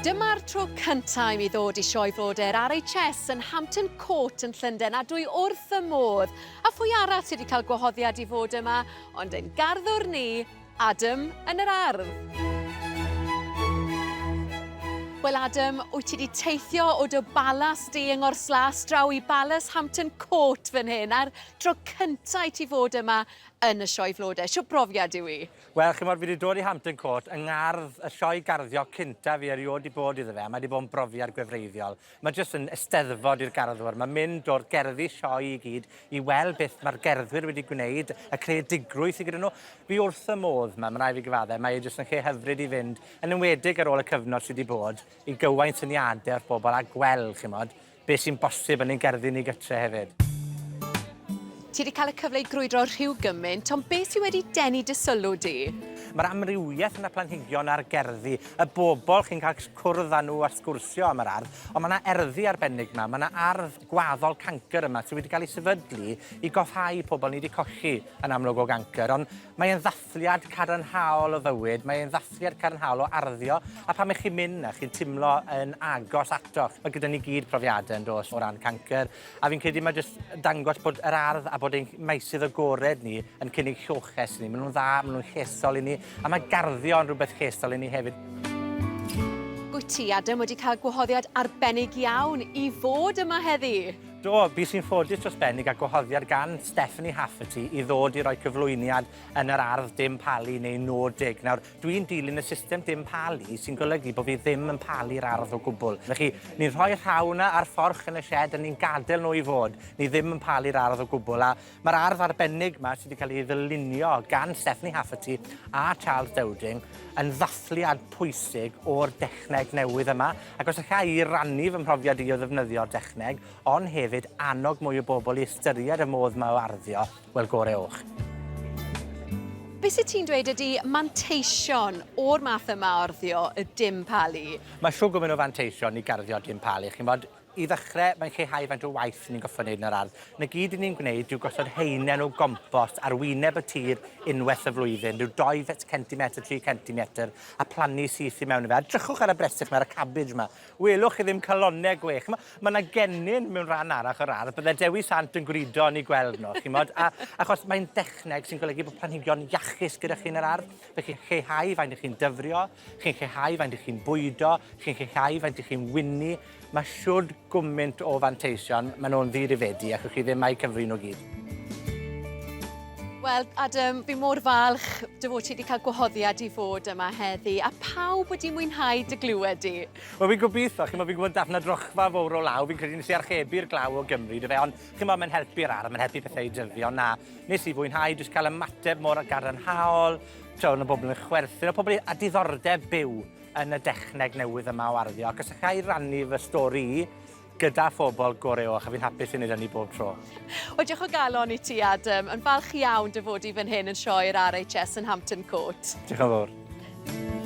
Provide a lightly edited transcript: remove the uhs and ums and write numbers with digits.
Dyma'r tro cyntaf i mi ddod i Sioe Flodau'r RHS yn Hampton Court yn Llundain a dwi wrth fy modd. A phwy arall sydd wedi cael gwahoddiad i fod yma ond ein garddwr ni, Adam yn yr ardd. Wel Adam, wyt ti wedi teithio o dy balas di yng Ngorslas draw i Balas Hampton Court fan hyn a'r tro cyntaf i ti fod yma yn y Sioe Flodau. Shwt brofiad yw i? Wel, chimod, fi 'di dod i Hampton Court yng ngardd y sioe garddio cynta fi erioed 'di bod iddo fe, a mae 'di bod yn brofiad gwefreiddiol. Mae jyst yn eisteddfod i'r garddwr. Mae'n mynd o'r gerddi sioe i gyd i weld beth mae'r gerddwyr wedi gwneud, y creadigrwydd sydd gyda nhw. Fi wrth y modd 'ma, ma' raid fi gyfadde. Mae e jyst yn lle hyfryd i fynd, yn enwedig ar ôl y cyfnod sy 'di bod, i gywain syniade wrth bobl a gweld, chimod, be sy'n bosib yn ein gerddi ni gytre hefyd. Ti 'di cael y cyfle i grwydro rhyw gymaint, ond beth sy wedi denu dy sylw di? Mae'r amrywiaeth yn y planhigion a'r gerddi, y bobl chi'n cael cwrdd â nhw a sgwrsio am yr ardd, ond mae yna erddi arbennig yma, mae yna ardd gwaddol cancr yma sydd wedi cael ei sefydlu i goffhau pobl ni wedi colli yn amlwg o gancr, ond mae e'n ddathliad cadarnhaol o fywyd, mae e'n ddathliad cadarnhaol o arddio, a pan 'ych chi'n mynd 'na, chi'n timlo yn agos atoch. Mae gyda ni gyd profiade yn do's o ran cancr, a fi'n credu mae jyst dangos bod yr ardd a bod ein meysydd agored ni yn cynnig lloches i ni. Ma' nw'n dda, ma' nw'n llesol i ni, a ma' garddio yn rhywbeth llesol i ni hefyd. Wyt ti, Adam, wedi cael gwahoddiad arbennig iawn i fod yma heddi? Do, bues i'n ffodus dros ben i gael gwahoddiad gan Stephanie Hafferty i ddod i roi cyflwyniad yn yr ardd dim palu neu no dig. Nawr, dwi'n dilyn y system dim palu sy'n golygu bod fi ddim yn palu'r ardd o gwbl. Felly, ni'n rhoi rhaw 'na a'r fforch yn y sied a ni'n gadael nhw i fod. Ni ddim yn palu'r ardd o gwbl. A Mae'r ardd arbennig 'ma sydd wedi cael ei ddylunio gan Stephanie Hafferty a Charles Dowding yn ddathliad pwysig o'r dechneg newydd yma. Ac os alla i rannu fy mhrofiad i o ddefnyddio'r dechneg, ond hefyd annog mwy o bobl i ystyried y modd 'ma o arddio, wel gore oll. Be sydd ti'n dweud ydy manteision o'r math yma o arddio, y dim palu? Mae shwd gwmyn o fanteision i garddio dim palu. Chi'n bod, I ddechrau, mae'n lleihau faint o waith ni'n gorfod wneud yn yr ardd. 'Na gyd 'yn ni'n gwneud yw gosod haenen o gompost ar wyneb y tir unwaith y flwyddyn, rhyw dou centimetr, tri centimetr, a plannu syth i mewn i fe. A drychwch ar y bresych 'ma, ar y cabbage 'ma. Welwch chi ddim calonnau gwech. Ch'mo', ma' 'na gennin mewn rhan arall o'r ardd, bydde Dewi Sant yn gwrido yn 'u gweld nhw, ch'mod? A achos mae'n dechneg sy'n golygu bod planhigion iachus gyda chi yn yr ardd, felly lleihau faint 'ych chi'n dyfrio, chi'n lleihau faint 'ych chi'n bwydo, chi'n lleihau faint 'ych chi'n wynnu. Mae shwd gwmynt o fanteision, maen nhw'n ddi-rifedi, allwch chi ddim a'u cyfri nhw gyd. Wel, Adam, fi mor falch dy fod ti wedi cael gwahoddiad i fod yma heddi, a pawb wedi mwynhau dy glywed di. Wel, fi'n gobeithio, chimod, fi'n gwybod dath 'na drochfa fowr o law, fi'n credu nes i archebu'r glaw o Gymru, do fe, ond chimod, mae'n helpu'r ardd, mae'n helpu pethau i dyfu, ond na, nes i fwynhau jyst cael ymateb mor gadarnhaol, t'o' o'dd 'na bobl yn chwerthin, o'dd pobl â diddordeb byw yn y dechneg newydd yma o arddio, ac os alla i rannu fy stori i gyda phobl gore oll, a fi'n hapus i wneud hynny bob tro. Wel, diolch o galon i ti, Adam. Yn falch iawn dy fod i fan hyn yn sioe'r RHS yn Hampton Court. Diolch yn fawr.